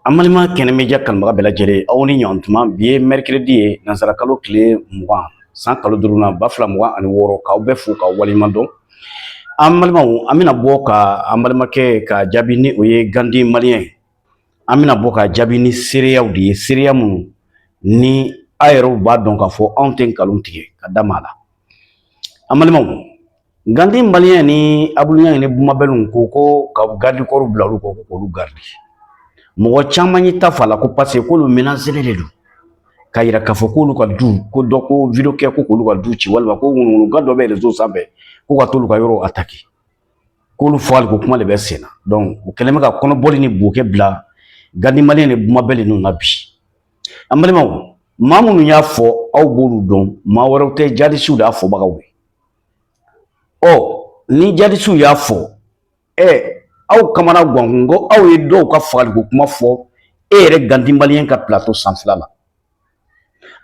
An balima Kɛnɛ Media kanubaga bɛɛ lajɛlen, aw ni ɲɔgɔntuma. Bi ye mercredi ye, nansara kalo tile 20, san kalo duurunan 2026. K'aw bɛɛ fo k'aw waleɲuman dɔn. An balimaw, an bɛna bɔ ka an balimakɛ ka jaabi ni o ye Gandi Malien ye. An bɛna bɔ ka jaabi ni seereyaw de ye, seereya minnu ni aw yɛrɛw b'a dɔn k'a fɔ anw tɛ nkalon tigɛ ka da maa la. An balimaw, Gandi Malien ni Abulu Ɲangi ni Bumabɛliw ko ka garde corps bila olu kɔ, ko k'olu garde. Mɔgɔ caman y'i ta fa la ko parce que k'olu menacé de don, k'a yira k'a fɔ k'olu ka du ko dɔ ko vidéo kɛ ko k'olu ka du ci, walima ko ŋunuŋunukan dɔ bɛ réseau sanfɛ ko ka t'olu ka yɔrɔ attaquer, k'olu fagali ko kuma de bɛ sen na. Donc o kɛlen bɛ ka kɔnɔbɔli ni bokɛ bila Gandi Malien ni Bumabɛli ninnu na bi. An balimaw, maa minnu y'a fɔ, aw b'olu dɔn, maa wɛrɛw tɛ, jadisiw de y'a fɔbagaw ye. Ɔ ni jadisiw y'a fɔ, ɛ aw kamana gankun ko aw ye dɔw ka fagaliko kuma fɔ e yɛrɛ Gandi Malien ka plateau sanfɛla la.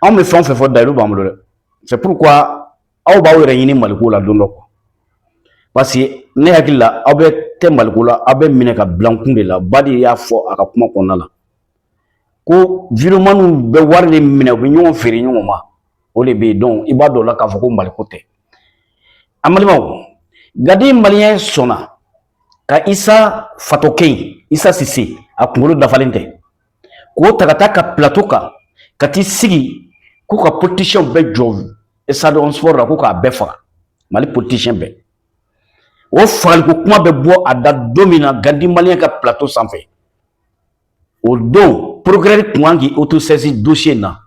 Anw bɛ fɛn o fɛn fɔ, dayiru b'an bolo dɛ. C'est pourquoi aw b'aw yɛrɛ ɲini Maliko la don dɔ, parce que ne hakili la, aw bɛ tɛ Maliko la, aw bɛ minɛ ka bila n kun de la. Badi y'a fɔ a ka kuma kɔnɔna la ko vidéomanw bɛ wari de minɛ, u bɛ ɲɔgɔn feere ɲɔgɔn ma, o de bɛ yen. Donc i b'a dɔn o la k'a fɔ ko Maliko tɛ. An balimaw, Gandi Malien sɔnna ka Isa fatɔkɛ in, Isa Sise, a kunkolo dafalen tɛ, k'o ta ka taa ka plateau kan, ka t'i sigi k'u ka politicien bɛɛ jɔ stade sport la, ko k'a bɛɛ faga, Mali politicien bɛɛ. O fagaliko kuma bɛ bɔ a da don min na Gandi Malien ka plateau sanfɛ, o don procureur tun kan k'i autosaisi dossier in na,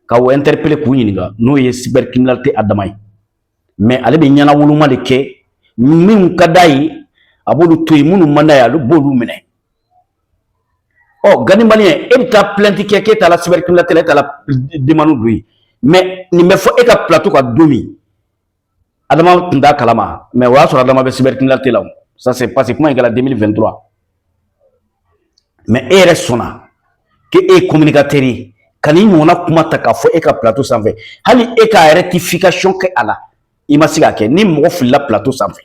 ka o interpeller, k'u ɲininka, n'o ye cybercriminalité Adama ye. Mais ale bɛ ɲɛna woloma de kɛ. Minnu ka d'a ye, a b'olu to yen, minnu man d'a ye, ale b'olu minɛ. Ɔ Gandi Malien, e bɛ taa plainte kɛ k'e taara cybercriminalité la, e taara demande don yen. Mais nin bɛ fɔ e ka plateau kan don min, Adama tun t'a kalama, mais o y'a sɔrɔ Adama bɛ cybercriminalité la. Ça c'est parce que kuma in kɛra 2023. Mais e yɛrɛ sɔnna k'e ye communicateur ye, ka nin ɲɔgɔnna kuma ta k'a fɔ e ka plateau sanfɛ. Hali e k'a rectification kɛ a la, i ma se k'a kɛ. Ni mɔgɔ filila plateau sanfɛ,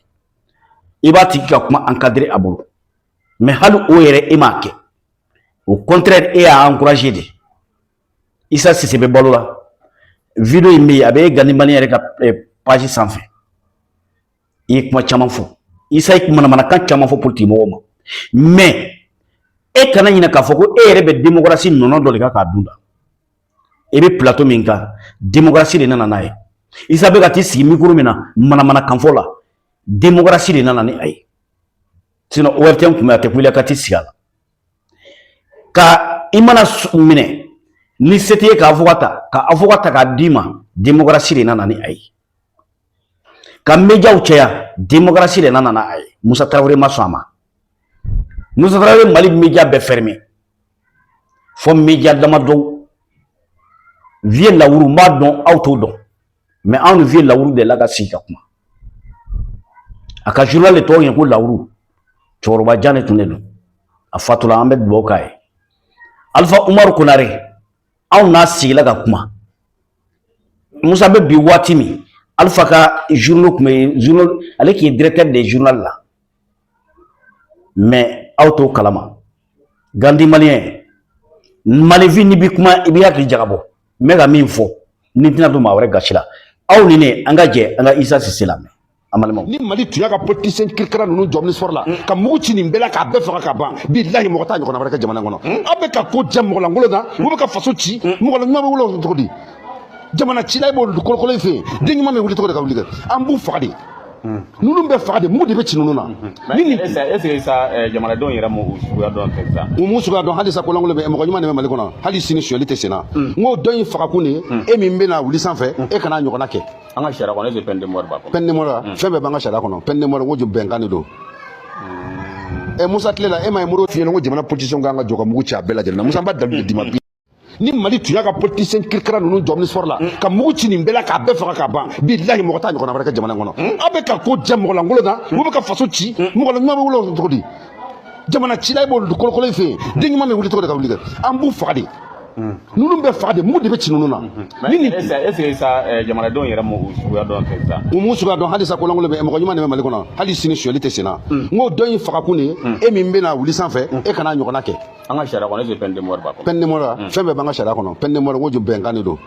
i b'a tigi ka kuma encadrer a bolo, mais hali o yɛrɛ e m'a kɛ. Au contraire, e y'a encouragé de. Isa Sise bɛ balo la, vidéo in bɛ yen, a bɛ e Gandi Malien yɛrɛ ka page sanfɛ. I ye kuma caman fɔ, Isa ye manamanakan caman fɔ politique mɔgɔw ma, mais e kana ɲinɛ k'a fɔ ko e yɛrɛ bɛ démocratie nɔnɔ dɔ de kan k'a dun da. E bɛ plateau min kan, démocratie de nana n'a ye. Isa bɛ ka t'i sigi micro min na manamanakan fɔ la, démocratie de nana ni a ye. Sinon ORTM tun bɛ, a tɛ wuli ka t'i sigi a la. Ka i mana minɛ ni se t'i ye, ka avocat ta, ka avocat ta k'a d'i ma, démocratie de nana ni a ye. Ka médiaw caya, démocratie de nana n'a ye. Musa Tarawele ma sɔn a ma. Musa Tarawele, Mali média bɛɛ fermé fɔ média damadɔ. Vieux Lawuru, n b'a dɔn aw t'o dɔn, mais anw ni vieux Lawuru de la ka sigi ka kuma. A ka journal de tɔgɔ ye ko Lawuru. Cɛkɔrɔba jan de tun de don, a fatula, an bɛ dugawu k'a ye. Alpha Umaru Konare, anw n'a sigila ka kuma. Musa bɛ bi waati min, Alpha ka journal tun bɛ journal, ale tun ye directeur des journal la, mais aw t'o kalama. Gandi Malien, Malifin, n'i bɛ kuma, i b'i hakili jagabɔ. N bɛ ka min fɔ, ni tɛna don maa wɛrɛ gasi la, aw ni ne, an ka jɛ an ka Isa Sise lamɛn, an balimaw. Ni Mali tun y'a ka politicien kirikara ninnu jɔ omnisport la, ka mugu ci nin bɛɛ la, k'a bɛɛ faga ka ban, bilahi mɔgɔ t'a ɲɔgɔnna wɛrɛ kɛ jamana kɔnɔ. Aw bɛ ka ko diya mɔgɔ lankolon na, u bɛ ka faso ci. Mɔgɔ la ɲuman bɛ wuli cogo di? Jamana cila, i b'o kolokolo fɛ yen, den ɲuman bɛ wuli cogo di ka wuli kɛ? An b'u faga de, ninnu bɛ faga de, mugu de bɛ ci ninnu na. Ni nin est ce que sa jamanadenw yɛrɛ m'o suguya dɔn fɛ sisan? U m'u suguya dɔn. Hali sa kolankolon bɛ, mɔgɔ ɲuman de bɛ Mali kɔnɔ. Hali sini sonyali tɛ sen na. N ko dɔ in fagakun de ye e min bɛna wuli sanfɛ, e kana ɲɔgɔnna kɛ. An ka sariya kɔnɔ, est ce que peine de mort b'a kɔnɔ? Peine de mort, fɛn bɛɛ b'an ka sariya kɔnɔ. Peine de mort, n ko bɛnkan de don. Ɛ Musa tile la, e ma ye Modibo f'i ɲɛna ko jamana politicien kan ka jɔ ka mugu ci a bɛɛ lajɛlen na? Musa, n b'a dalilu de d'i ma bi. Ni Mali tun y'a ka politicien kirikara ninnu jɔ omnisport la, ka mugu ci nin bɛɛ la, k'a bɛɛ faga ka ban, bilahi mɔgɔ t'a ɲɔgɔnna wɛrɛ kɛ jamana kɔnɔ. Aw bɛ ka ko diya mɔgɔ lankolon na, u bɛ ka faso ci. Mɔgɔ la ɲuman bɛ wuli cogo di? Jamana cila, i b'o kolokolo fɛ yen, den ɲuman bɛ wuli cogo di ka wuli kɛ? An b'u faga de. Ninnu bɛ faga de, mugu de bɛ ci ninnu na. Ni nin est ce que sa jamanadenw yɛrɛ m'o suguya dɔn fɛ sisan? U m'u suguya dɔn. Hali sa, kolankolon bɛ, mɔgɔ ɲuman de bɛ Mali kɔnɔ. Hali sini sonyali tɛ sen na. N ko dɔ in fagakun de ye e min bɛna wuli sanfɛ, e kana ɲɔgɔnna kɛ. An ka sariya kɔnɔ, est ce que peine de mort b'a kɔnɔ? Peine de mort, fɛn bɛɛ b'an ka sariya kɔnɔ. Peine de mort, n ko bɛnkan de don.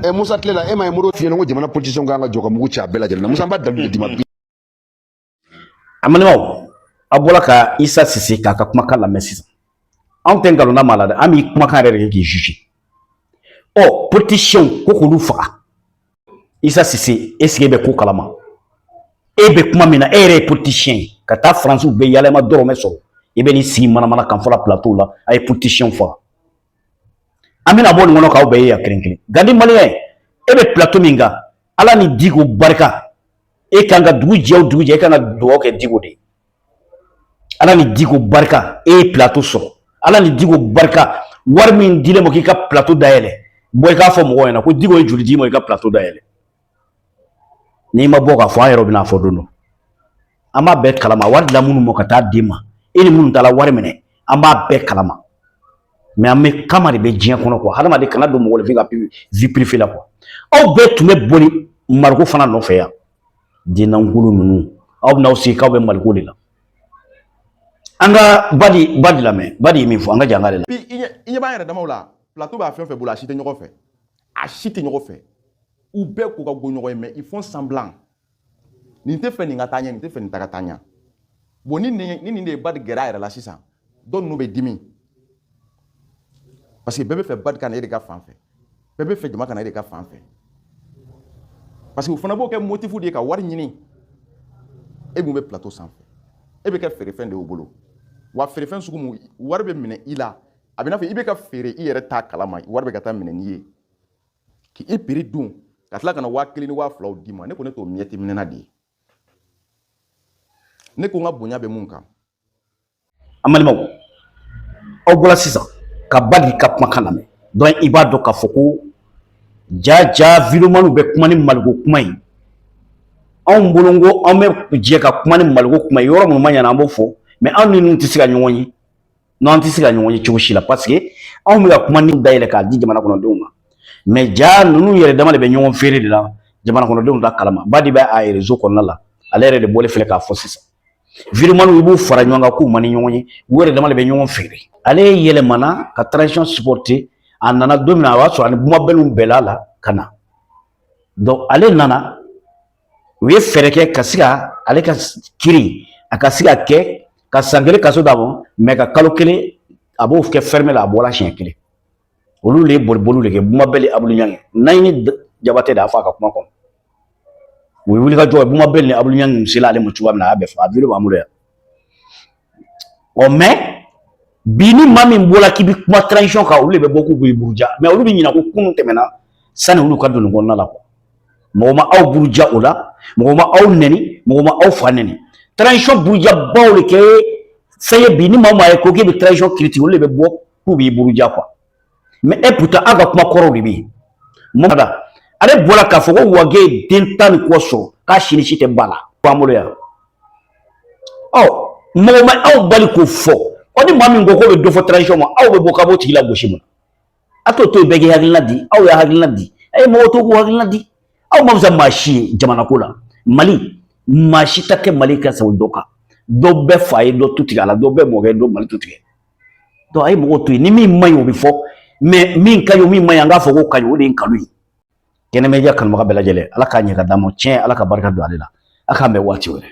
Ɛ, Musa tile la, e ma ye Modibo f'i ɲɛna ko jamana politicien kan ka jɔ ka mugu ci a bɛɛ lajɛlen na. Musa, n b'a dalilu de d'i ma bi. An balimaw, aw bɔra ka Isa Sise k'a ka kumakan lamɛn sisan. Anw tɛ nkalon maa la dɛ, an b'i kumakan yɛrɛ de kɛ k'i juger. Ɔ, politiciens ko k'olu faga. Isa Sise, est ce que e bɛ ko kalama? E bɛ kuma min na, e yɛrɛ ye politicien ye ka taa Faransiw bɛɛ yala, i ma dɔrɔmɛ sɔrɔ. I bɛ n'i sigi manamana kan fɔla plateau la, a ye politiciens faga. An bɛna bɔ nin kɔnɔ k'aw bɛɛ ye yan kelen kelen. Gandi Malien, e bɛ plateau min kan, Ala ni Diko barika, e kan ka dugu jɛ o dugu jɛ, e kan ka dugawu kɛ Diko de ye. Ala ni Diko barika, e ye plateau sɔrɔ. Ala ni Diko barika, wari min dilen ma k'i ka plateau dayɛlɛ, bɔ i k'a fɔ mɔgɔw ɲɛna ko Diko ye joli d'i ma i ka plateau dayɛlɛ. N'i ma bɔ k'a fɔ, an yɛrɛ bɛna fɔ don dɔ. An b'a bɛɛ kalama, wari dila minnu ma ka taa d'i ma, e ni minnu taara wari minɛ, an b'a bɛɛ kalama. Mais an bɛ kama de bɛ diɲɛ kɔnɔ quoi. Hadamaden kana don mɔgɔninfin ka vie privée la quoi. Aw bɛɛ tun bɛ boli Mariko fana nɔfɛ yan. Dennankolo ninnu, aw bɛn'aw sigi k'aw bɛ Maliko de la. An ka Badi, Badi lamɛn. Badi ye min fɔ, an ka jan de la. Puis i ɲɛ b'an yɛrɛ damaw la, plateau b'a fɛn fɛn bolo, a si tɛ ɲɔgɔn fɛ, a si tɛ ɲɔgɔn fɛ. U bɛɛ ko ka go ɲɔgɔn ye, mais ils font semblant. Nin tɛ fɛ nin ka taa ɲɛ, nin tɛ fɛ nin ta ka taa ɲɛ. Bon, ni nin de ye Badi gɛrɛ a yɛrɛ la sisan, dɔ ninnu bɛ dimi, parce que bɛɛ bɛ fɛ Badi ka na e de ka fan fɛ, bɛɛ bɛ fɛ jama ka na e de ka fan fɛ, parce que u fana b'o kɛ motif de ye ka wari ɲini. E mun bɛ plateau sanfɛ, e bɛ kɛ feerefɛn de y'u bolo. Wa feerefɛn sugu mun, wari bɛ minɛ i la, a bɛ n'a fɔ i bɛ ka feere i yɛrɛ t'a kalama, wari bɛ ka taa minɛ n'i ye k'i piri dun, ka tila ka na 1000 ni 2000 d'i ma. Ne ko ne t'o miyɛti minɛna de ye. Ne ko n ka bonya bɛ mun kan? An balimaw, aw bɔra sisan ka Badi ka kumakan lamɛn. Donc i b'a dɔn k'a fɔ ko ja ja videomaniw bɛ kuma ni Maliko kuma ye. Anw bolo ko an bɛ jɛ ka kuma ni Maliko kuma ye, yɔrɔ minnu ma ɲana, an b'o fɔ. Mais anw ni ninnu tɛ se ka ɲɔgɔn ye. Non, an tɛ se ka ɲɔgɔn ye cogo si la, parce que anw bɛ ka kuma ni dayɛlɛ k'a di jamana kɔnɔdenw ma. Mais ja ninnu yɛrɛ dama de bɛ ɲɔgɔn feere de la, jamana kɔnɔdenw ta kalama. Badi bɛ a réseau kɔnɔna la, ale yɛrɛ de bɔlen filɛ k'a fɔ sisan. Videomaniw, i b'u fara ɲɔgɔn kan k'u man ni ɲɔgɔn ye, u yɛrɛ dama de bɛ ɲɔgɔn feere. Ale yɛlɛmana ka transition supporter. A nana don min na, a b'a sɔrɔ ani Bumabɛliw bɛnna la ka na. Donc ale nana, u ye fɛɛrɛ kɛ ka se ka ale ka kiri, a ka se ka kɛ ka san 1 kaso d'a ma, mais ka kalo 1 a b'o kɛ ferme la. A bɔra siɲɛ kelen. Olu de ye boliboliw de kɛ, Bumabɛli, Abulu Ɲangi, Naɲini Jabate de y'a fɔ a ka kuma kɔnɔ. U ye wulikajɔ ye, Bumabɛli ni Abulu Ɲangi sela ale ma cogoya min na, a y'a bɛɛ fɔ, a vidéo b'an bolo yan. Ɔ, mais bi, ni maa min bɔra k'i bɛ kuma transition kan, olu de bɛ bɔ k'u b'i buruja. Mais olu bɛ ɲinɛ ko kunun tɛmɛna sani olu ka don nin kɔnɔna la quoi. Mɔgɔ ma aw buruja o la, mɔgɔ ma aw nɛni, mɔgɔ ma aw fa nɛni. Transition burujabaw de kɛ fɛn ye bi. Ni maa o maa ye ko k'e bɛ transition critique, olu de bɛ bɔ k'u b'i buruja quoi. Mais e pourtant, aw ka kuma kɔrɔw de bɛ yen. Mɔgɔ ale bɔra k'a fɔ ko Wage ye den 10 ni kɔ sɔrɔ, k'a si ni si tɛ ba la, b'an bolo yan. Ɔ, mɔgɔ ma aw bali k'o fɔ. Ɔ, ni maa min ko k'o bɛ dɔ fɔ transition ma, aw bɛ bɔ k'a b'o tigi la gosi mun na? A t'o to yen, bɛɛ k'i hakilina di. Aw y'a hakilina di, a ye mɔgɔw to k'u hakilina di. Aw ma fisa maa si ye jamana ko la. Mali, maa si ta tɛ Mali ka sago dɔ kan. Dɔ bɛ fa ye dɔ tu tigɛ a la, dɔ bɛ mɔkɛ ye dɔ Mali tu tigɛ. Donc a ye mɔgɔw to yen. Ni min man ɲi, o bɛ fɔ. Mais min ka ɲi, o min man ɲi, an k'a fɔ ko ka ɲi, o de ye nkalon ye. Kɛnɛmɛja kanubaga bɛɛ lajɛlen, Ala k'a ɲɛ ka d'an ma. Tiɲɛ, Ala ka barika don ale la. A k'an bɛn waati wɛrɛ.